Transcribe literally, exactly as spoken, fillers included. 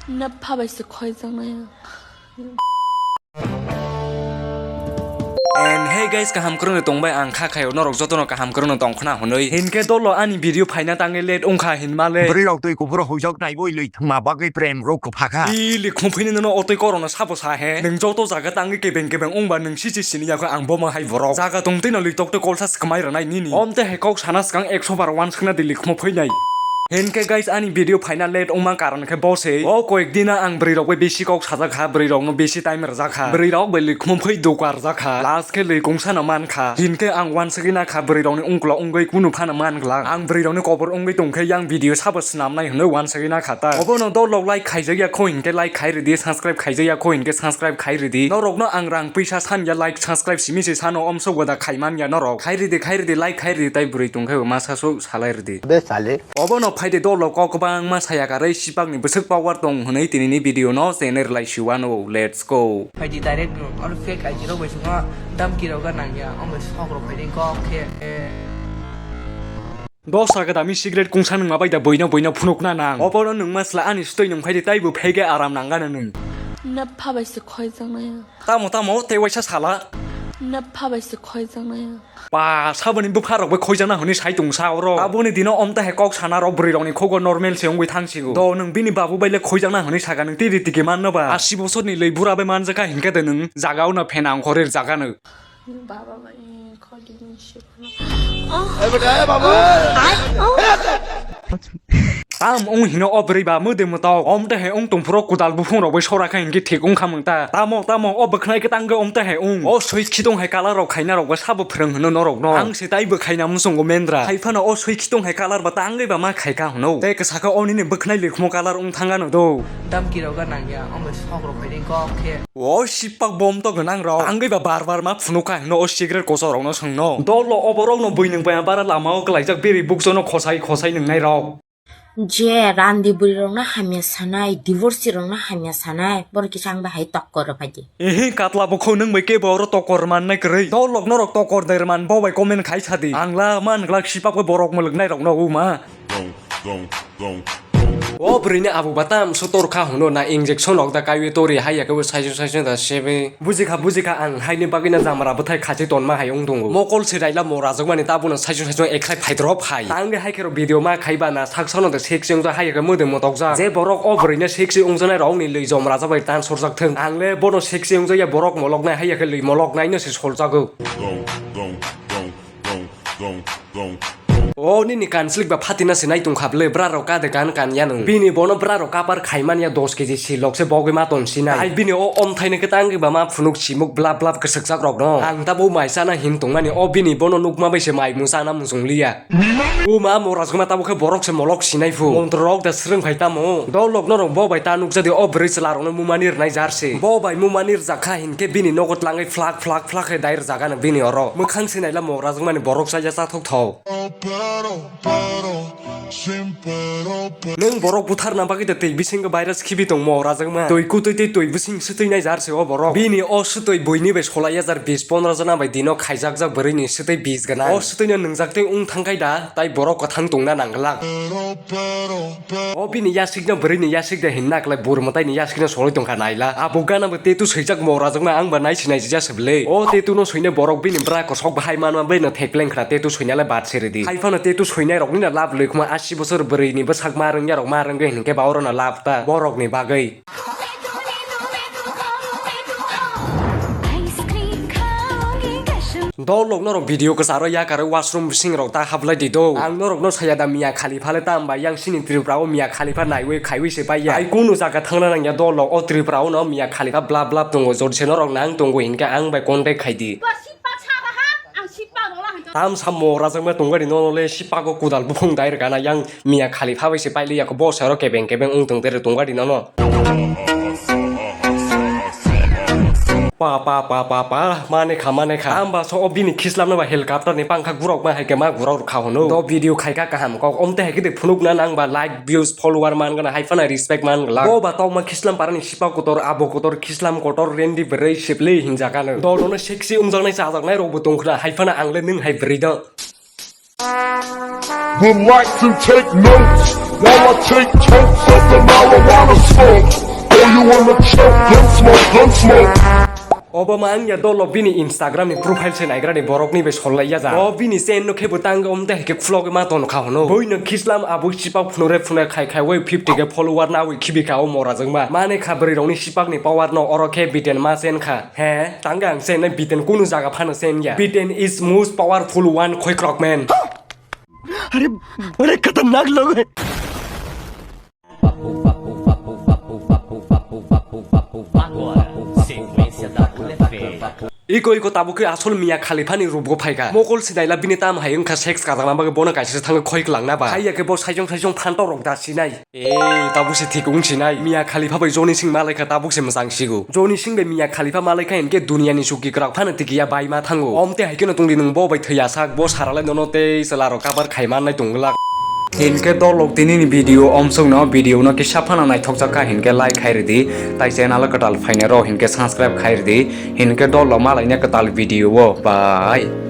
Napha bai se khoijaknai ang. And hey guys, kaham kwrwngno tongbai ang kha khaio norok jotono kaham kwrwngno tongkhna hwnwi. Hinkhe dolo ani video phaina tangwi late wngkha hinmale. Bwrwi rok twi kuphur huijak naiwi lwi thwngma bagwi prem rok kwpha kha. I likhum phini nono otwi korokno sabo sa he. Nwng joto jaga tangwi kebeng kebeng wngba nwng sichi sini yakho ang bomo hai borok. Jaga tongtwino lwi toktwi kolsa swkmai rwnai nini. Omte hai kok sana swkang ekso bar uansukna di likhum phinai. Hinkhe guys, ani video phaina late wngma karon khe bo se. O koyek dina ang bwrwi rok bai bisi kok sajak kha, bwrwi rok no bisi time rwjak kha, bwrwi rok bai likhum phwi doka rwjak kha, last khe lwi kungsa no man kha. Hinkhe ang uansugwi na kha bwrwi rok ni ungklo wngwi kunu phano man glak. Ang bwrwi rok ni kobor wngwi tong khe yang video sabo swnam nai hwnwi uansugwi na kha ta. Obo no dol rok like khaijak ya kho hinkhe like khai rwdi, subscribe khaijak ya kho hinkhe subscribe khai rwdi. Norok no ang rang pisa san ya like subscribe simi se sano omsok wada khai man ya norok. Khai rwdi, khai rwdi, like khai rwdi tai bwrwi tong khe bo masa so salai rwdi. Be sale. Obono phaidi dolo kok kwbangma saya karwi sipakni bwswk power tong hwnwi tinini video no chenwi rwlai si uanw. Let's go. Phaidi direct nwng oro fake I D rok bai swngo damki rok ga nangya omo sok rok phaidi kok khe. Dos taka dami cigarette kungsa nwngma bai da boino boino phunukna nang. Obono nwngma sla ani stoi nwng phaidi taibo phege aram nangano nwng. Napha bai se khoijaknai. Tamo tamo tei waisa sala. Napha bai se khoijaknai. Ba, saboni bwpha rok bai khoijakna hwnwi sai tong sa oro. Aboni dino omta he kok sana rok bwrwi rokni khugo normal se wngwi thang sigo. Do nwng bini babu bai le khoijakna hwnwi saka nwng tei ri tiki manno ba. Asi bosorni lwi bura bai manjaka hinkhe de nwng jaga ono phena ongkhorwi rwjakano. Baba bai khodi ni se. Tam wng hino o bwrwi ba mwdwi mwtok. Omte hai wng tongphuru kudal buphung rok bai sora kha hinkhe thik wng kha mwng ta. Tamo, tamo, o bwkhnai khe tangwi omte hai wng. O sui khitong hai colour rok khaina rok ba sabo phrwng hwno norok no. Ang se tai bwkhaina muchungo mendra. Hai phano o sui khitong hai colour ba tangwi ba ma khai kha hwno. Tei kwsa khe o nini bwkhnai likhmo colour wng thang ano do. Damki rok ga nangya, omo sok rok phaidi kok khe. O sipak bom to gwnang rok. Tangwi ba bar bar ma phunuk kha hwno o cigarette kochok rok no swngno. Dolo oborok no bwinwng paya bara lama o kwlaijak biri bukchano khosai khosai nwngnai rok. Je randi bwrwi rokno hamya sanai, divorce rokno hamya sanai, borok kisa ang bahai tokkor rw phaidi. Ehe, katla bokho nwng bai kebo oro tokkor mannai kwrwi. Dolok norok tokkor der man bo bai comment khai sadi. Ang la man glak sipak bai borok mwlwknai rokno uma. O bwrwini abu batam sotor kha hwno na injection rok da kaiwi tori hai ya kebo saichung saichung da sebe. Bujikha, bujikha, ang haini bagwino jamra bwthai khachi tonma hai wng tongo. Mokol se raila mo rajakmani tabukno saichung saichung ekhlai phaidrop hai. Tangwi hai khe rok video ma khaiba na saksano de sexy wngjak hai khe mwdwi motokjak. Je borok o bwrwino sexy wngjaknai rokni lwi jom rajakbai tan sorjak thung. Ang le bono sexy wngjak ya borok moloknai hai khe lwi moloknaino se soljago. O nini kanslik ba phatina se nai tongkha bwle, bwra rok ka de kan kan ya nung. Bini bono bwra rok kapar khaiman ya dos keji silok se bogwi ma ton sinai. Ai bini o omthai no khe tangwi ba ma phunuk simuk blap blap kwswkjak rok no. Ang tabuk mai chana hin tongmani o bini bono nukma bai se mai mung chana muchung liya. O ma mo rajkma tabuk khe borok se molok sinai phu. Montro rok da swrwng phai tamo. Dolok norok bo bai ta nukjadi o bwrwi chwla rok no mumani rwnai jar se. Bo bai mumani rwjak kha hinkhe bini nogo tlangwi phlak phlak phlak khe dai rwjak ano bini oro. Mwkhang se naila mo rajkmani borok chaya chathok thok. Nwng borok butharna bagwi da twi bisingo virus khibi tongmo rajwkma. Twi kutwi tei twi bising swtwi nai jar se o borok. Bini o swtwi buini bai solai ya jar bis pondro jona bai dino khaijakjak bwrwini swtwi bis gana. O swtwino nwngjak tei wng thangkhai da, tai borok kwthang tongna nangglak. O bini yasikno bwrwini yasik da hinna klai bur mwtaini yasikno solai tongkha naila. Abo gana bo tattoo swijak mo rajwkma ang ba naisi naisi jasa bwle. O tattoo no swina borok bini bwra kosok bahai manma bwino thekleng khna tattoo swina le bad siri di. Hai phano tattoo swinai rokni no lab lwi khma asi bosor bwrwi ni bwsak ma rwngya rok ma rwngwi hinkhe ba oro no lab ta borok ni bagwi. Dolok norok video kwcharo yakar washroom bising rok ta hablai di do. Ang norok no saya da miya khali phale tam ba yang sini Tripura o miya khali pha naiwi khaiwi se pai ya. Ai kunu jaga thangna nangya dolok o Tripura o no miya khali pha blap blap tongo jodi se norok nang tongo hinkhe ang bai contact khai di. Sipak sa baha, ang sipak rwla hwnkhe. Tam sammo rajak ma tongari nono le sipago kudal buphung dai rwgana yang miya khali pha bai se paili yako bo sero kebeng kebeng wng tong tere tongari nono. Pa pa pa pa pa mane kha mane kha. Amba so o bini khislam no ba helicopter ni pangkha gurok ma hai ke ma gurok kha hono. Do video khai ka kaham kok omte hai khe de phunuk na nang ba like views follower man gana hai phana respect man gala. Bo ba tokma khislam parani sipa kotor abo kotor khislam kotor rendi bwrwi sibli hinjak ano. Dol no sexy wngjaknai chajaknai rok bo tongkhna hai phana ang le nwng hai bwrwi do. Would like to take notes while I take totes of the marijuana smoke. Obo ma wngya dolo bini Instagram ni profile se naigra ni borok ni bai sol lai ya ja. O bini chain no khe bo tang om te hai khe khulok ma ton kha hono. Boi no khislam abo sipak phunure phunai khai khai wai fifty khe follower na wai khibi kha o mora jwng ma. Mane kha bwrwi rok ni sipak ni power no oro khe biten ma sen kha. He, tang ang sen nai biten kunu jaga phano sen ya. Biten is most powerful one khoi krok man. अरे, बड़े खतरनाक लोग हैं। Iko iko tabuk khe asol Mia Khalifa ni rup go phaikha. Mokol se daila bini tam hai wngkha sex kajak lama bagwi bono kaisa se thangwi khoi kwlangna ba. Haiya khe bo saijong saijong phantok rok da sinai. Ei, tabuk se thik wng sinai. Mia Khalifa bai Joni Singh malaikha tabuk se mwchang sigo. Joni Singh bai Mia Khalifa malaikha hinkhe duniya ni suki kwrak phano tikiya bai ma thango. Om te hai kheno tongdi nwng bo bai thwiya sak, bo saralai nono tei chwla rok kabar khai mannai tong glak. Hinkhe dolok tini ni video omsok no, video no kisa phano naithok jak kha hinkhe like khai ridi, tai channel o kwtal phainai rok hinkhe subscribe khai ridi, hinkhe dolok malaina kwtal video o bye.